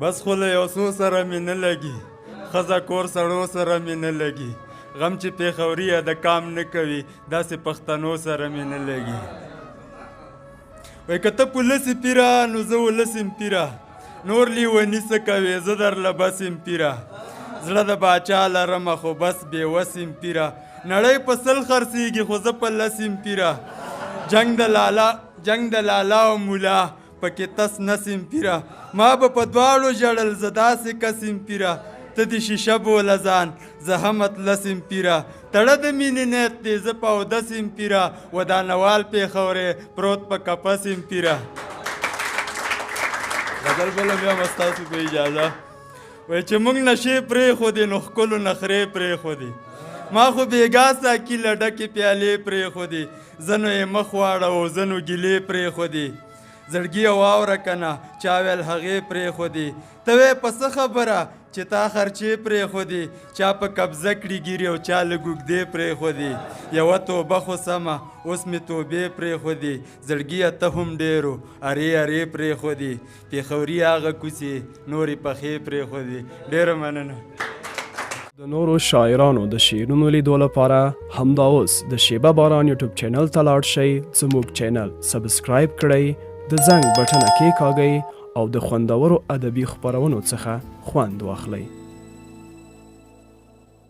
بس خو له یو څو سره مې نه لګي، ښځه کور سړو سره مې نه لګي، غم چې پېښوریه د کام نه کوي، داسې پښتنو سره مې نه لګي. وای که ته پولیس یې پیره نو زه ولس یم پیره، نور لیوني څه کوې زه درله بس یم پیره، زړه د باچا لرمه خو بس بې وس یم پیره، نړۍ په 100 خرڅېږي خو زه په 10 یم پیره، جنګ د لالا جنګ د لالا او مولا پکې تس نس یم پیره، ما به په دواړو ژړل زه داسې کس یم پیره، ته دې شیشه بوله ځان زه هم اطلس یم پیره، تړه د مینې نیت دی زه په اودس یم پیره، ودانوال پېښوری پروت په کپس یم پیره. غزل بله بیا ستاسو په اجازه. وایي چې موږ نشې پرېښودې نو ښکلو نخرې پرېښودې، ما خو بېګا ساکي له ډکې پیالې پرېښودې، ځنو یې مخ واړوو ځنو ګیلې پرېښودې، زړګیه واوره که نه چا ویل هغې پرېښودې، ته وې په څه خبره چې تا خرچې پرېښودې، چا په قبضه کړي ګیرې او چا لږ اوږدې پرېښودې، یوه توبه خو سمه اوس مې توبې پرېښودې، زړګیه ته هم ډېرو ارې ارې پرېښودې، پېښوري هغه کوڅې نورې پخې پرېښودې. ډېره مننه. د نورو شاعرانو د شعرونو لیدو لپاره همدا اوس د شیبه باران یوټیوب چینل ته لاړ شئ، زموږ چینل سبسکرایب کړئ، د زنګ بټنه کېکاږئ او د خوندورو ادبي خپرونو څخه خوند واخلئ.